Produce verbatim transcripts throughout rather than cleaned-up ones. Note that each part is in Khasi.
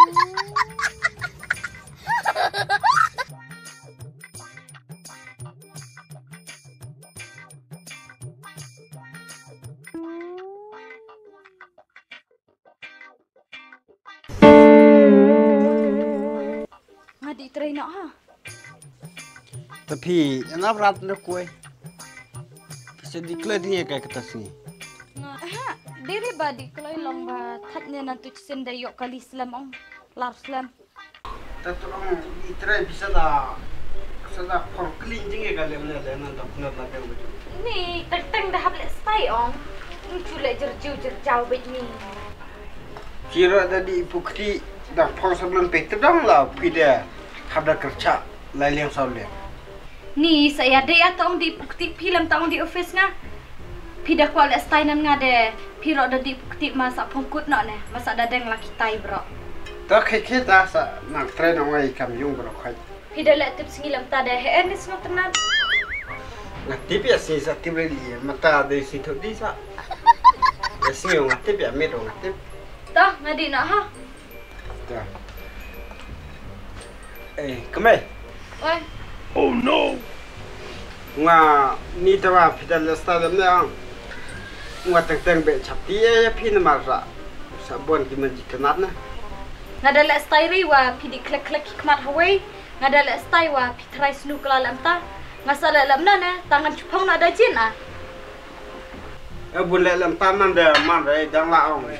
Nga dih trei noh ha. Tapi, ena brat na kuai. Pisa di kloi di ka kata sini. Nga, ha, diri ba di kloi long ba that ne nan tu chisin da yok kali slem ong. Lar slem. Ta tu ong di trei pisa da, pisa da por clean jing ka lem ne le nan dok ner la deng betul. Ni teng teng da hap le stai ong. Ni chu le jer jiu jer jau bet ni. Kira da di pukti da por sebelum pete dong la pida hap da kerja lai liang sau liang. Ni sa ya de ya tong di pukti phi lam tong di office nga. Phi da kwal da stai nan nga de phi ro da di pukti ma sa pongkut no ne ma sa da deng la kitai bro. Ta khe khe ta sa nang trai nang wai kam yung bro khai. Phi da le tip sngi lam ta de he en is no tenan. Nga tip ya si sa tip re li ma ta de si thot di sa. Ya si nga tip ya me do nga tip. Ta nga di na ha. Dah. Eh, kemai. Oi. Oh no. Nga ni tawa pidal style ne ang. Nga teng teng be chapti ya phi na marra. Sabon ki manji kenat na. Nga da le style ri wa phi di klek klek ki kmat hawai. Nga da le style wa phi try snu kala lam ta. Nga sa le lam na na tangan chupong na da jin ah. E bun le lam ta man de man de dang la ong.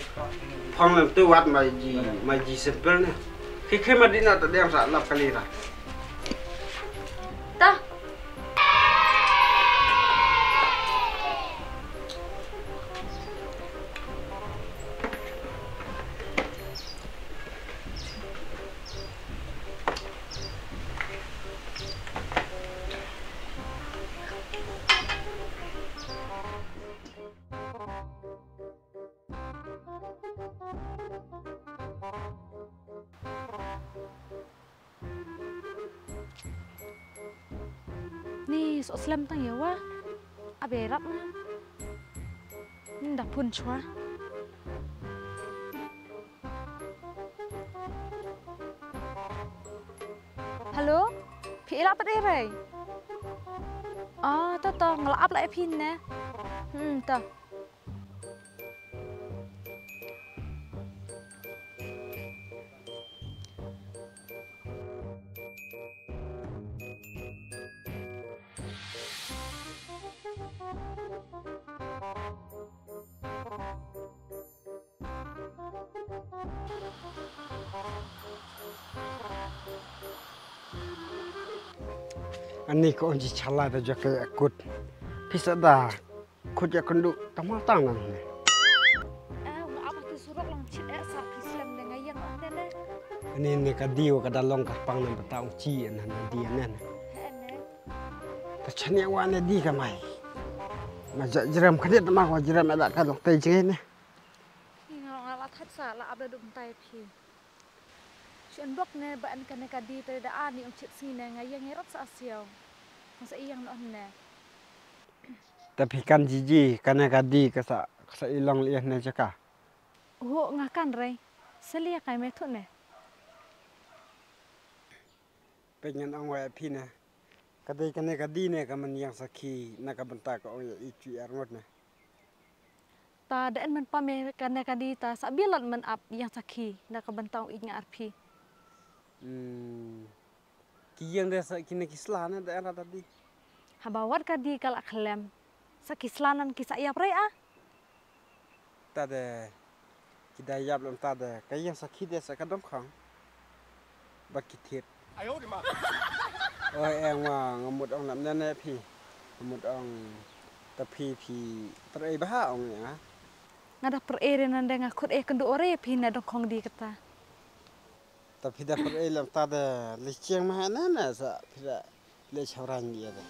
Phong lem tu wat ma ji ma ji simple ne. Khi khi ma di na ta dang sa lap kali ra. Ta. Ni so slem tang ya wa. Abe rap na. Ni da pun chwa. Hello? Phi ila pat eh rai? Ah, to to, nga la ap la eh phin ne. Hmm, to. Ani ko onji chala da jaka ya kut. Pisa da kut ya kundu tamal tang nan ne. Eh, wa apa tu surok lang chit eh sa pislem ne ngayang ante ne. Ani ne ka diwa ka dalong ka pang nan bata ong chi nan nan dia nan. He ne. Ta chani wa ne di ka mai. Ma ja jiram kane ta ma wa jiram ada ka dok tai jenge ne. Ngi nga la that sa la abla dum tai phi. Shu en bok ne ba en kane ka di te da ani ong chit sngi ne nga ïeng ngi rap sa siaw. Nga sa ïeng noh ne. Ta phi kan jiji kane ka di ka sa ka sa ilong lieh ne jaka. Ho nga kan rei. Selia kai me thut ne. Peit ngan ong wei phi ne. Ka dei kane ka di ne ka man ïeng sakhi na ka bynta ka ong ïa i chui ar ngut ne. Ta da en man pame kane ka di ta sa bilat man ap ïeng sakhi na ka bynta ong i nga ar phi. Hmm. Ki ïeng de sa kine ki sla ne da en ra ta di. Haba wat ka di ka la khlem. Sa ki sla nan ki sa ïap rei ah. Ta de ki da ïap lem ta de ka ïeng sakhi de sa ka dong khang. Ba ki thied. Oi eng wa nga mut ong nam ne ne phi. Nga mut ong ta phi phi per ei ba ha ong ya. Nga da per ei re nan de nga khut ei kendu ore phi na dong khong di kata. Ta phi da per ei lem ta de le chiang ma ha na na sa phi da. Le chawrang ïa de.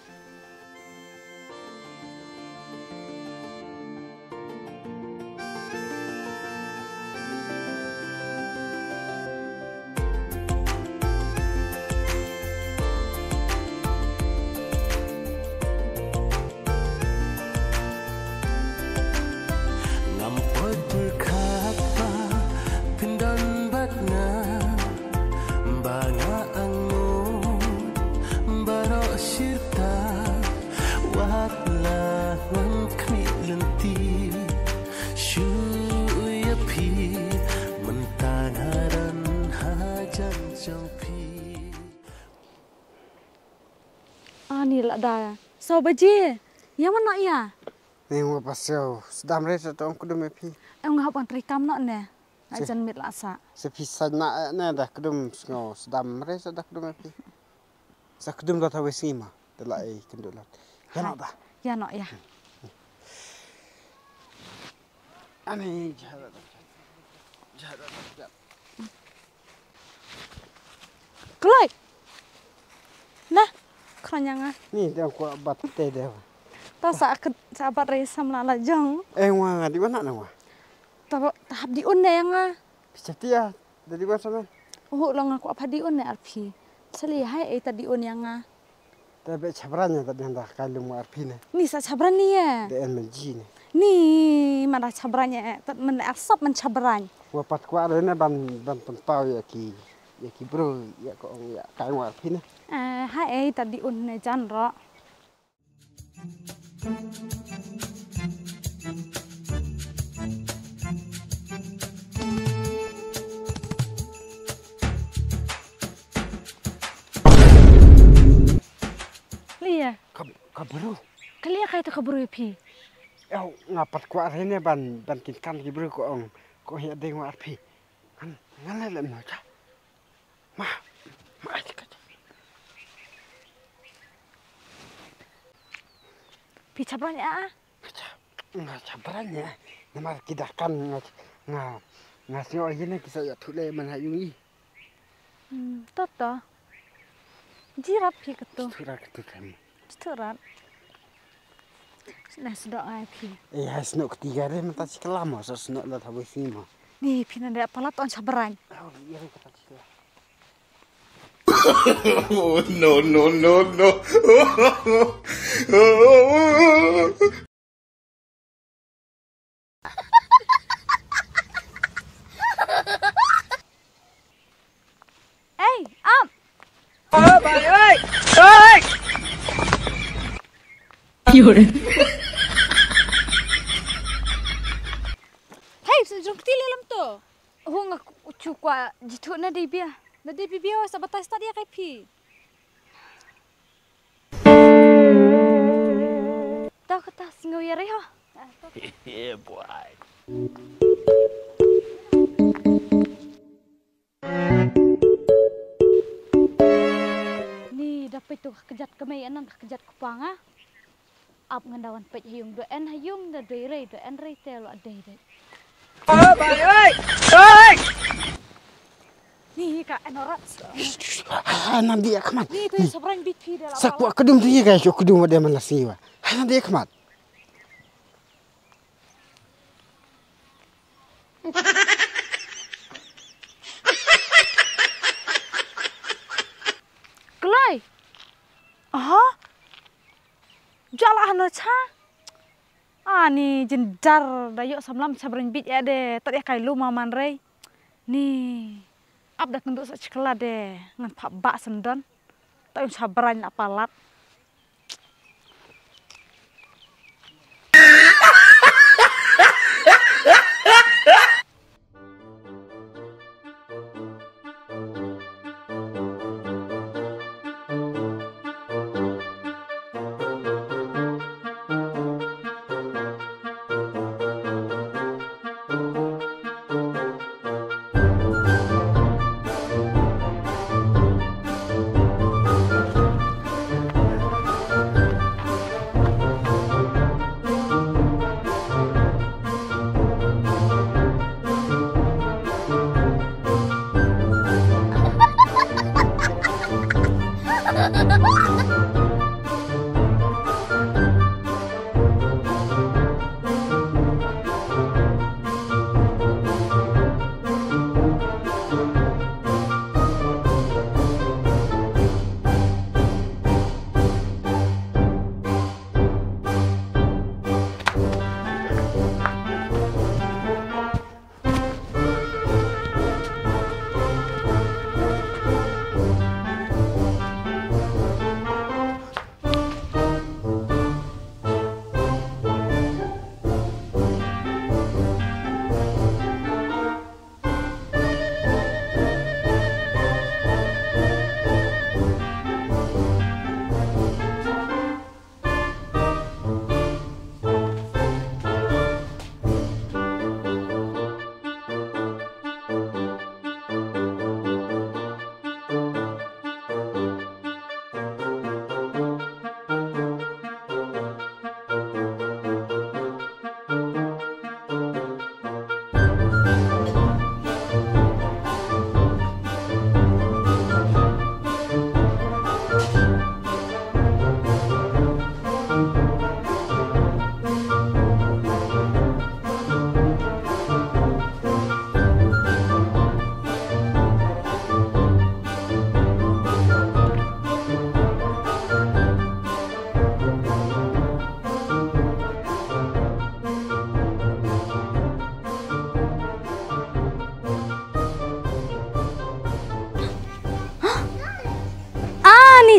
Ngam poi pyrkhat ba phin don bad nga. Ni la da saw baje. Ïa mano ïa? Ni nga ba siew sdam re sa tong kudum ïa phi. Ïa nga hap ban trei kam noh ne. Nga jan mit la sa. Sa phi sa na ne da kudum sngo sdam re sa da kudum ïa phi. Sa kudum da thawe sngi ma. Da la ai kynduh lat. Ïa noh da. Ïa noh ïa. Ani jahara jahara. Kloi. Nah, khro nya nga. Ni dang kwah bat te de. Ta sa ked sa bat re samla la jong. Eh nga nga di mana na nga. Ta ta hap di un ne nga. Picha tia da di mana sana. Oh lo nga kwah pha di un ne arphi. Sali hai ai ta di un ya nga. Te be chabran ya ta dang da kai lum arphi ne. Ni sa chabran ni ya. De en men ji ne. Ni mana chabran ya ta men arsap men chabran. Wa pat kwah re ne ban ban pynpaw ya ki ya ki bro ya ko ong ya kai ngwa arphi ne. Eh hai ai ta di un ne jan ro. Lia. Ka ka bru. Ka lia kai ta ka bru ya phi. Ew nga pat kwah re ne ban ban kin kan ki bru ko ong ko ya ding wa arphi. Ngan ngan le le no cha. Ma ma ai ka cha. Phi chabran ya. Nga cha nga chabran ya. Namar ki da kan nga nga nga sio yene ki sa ya thule man ha yung yi. Hmm, to to. Jirat phi katu. Jirat katu kan. Jirat. Sna sdok ai phi. Eh, hai sno ketiga re mata si kelam sa sno la thawe si ma. Ni phi na da palat on chabran. Oh, iya re kata si kelam. Oh, no, no, no, no. Ei, ap. Oi, oi, oi. Hei, sa jong kti le lam to. Hu nga chu kwa jithu na dei bia. Na dei bia sa batai stad ya kai phi. Tau kata sngew ïa rei ho. Yeah, boy. Ni da peit tu ka kjat ka mei anan ka kjat ka pang ah. Ap ngan da wan peit ha yung do en ha yung da dei rei do en rei te lo dei dei. Oi bai oi. Oi. Ni ka enorat. Ha nan dia khmat. Ni tu sabrang bit phi da la. Sa kwa kedum tu ye ka kedum wa de man la siwa. Ha nan dia khmat. Kloi. Aha. Jala hano cha. Ani jindar da yok samlam chabran bit ya de tat ya kai luma man rei. Ni ap da kendu sa chikla de ngan phap ba sendon. Ta yung chabran la palat.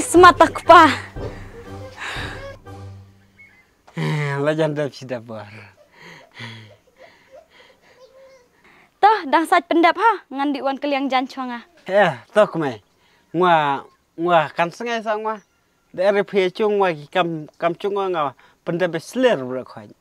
Smat ta kpa. La jan dep shi dep bor. To, dang sait pyndep ha, ngan dih wan kylliang jan chwa nga. Eh, to kmai. Ngwa, ngwa kan sngai sa ngwa. Da ri phi chung ngwa ki kam, kam chung ngwa nga pyndep slir bro khoi.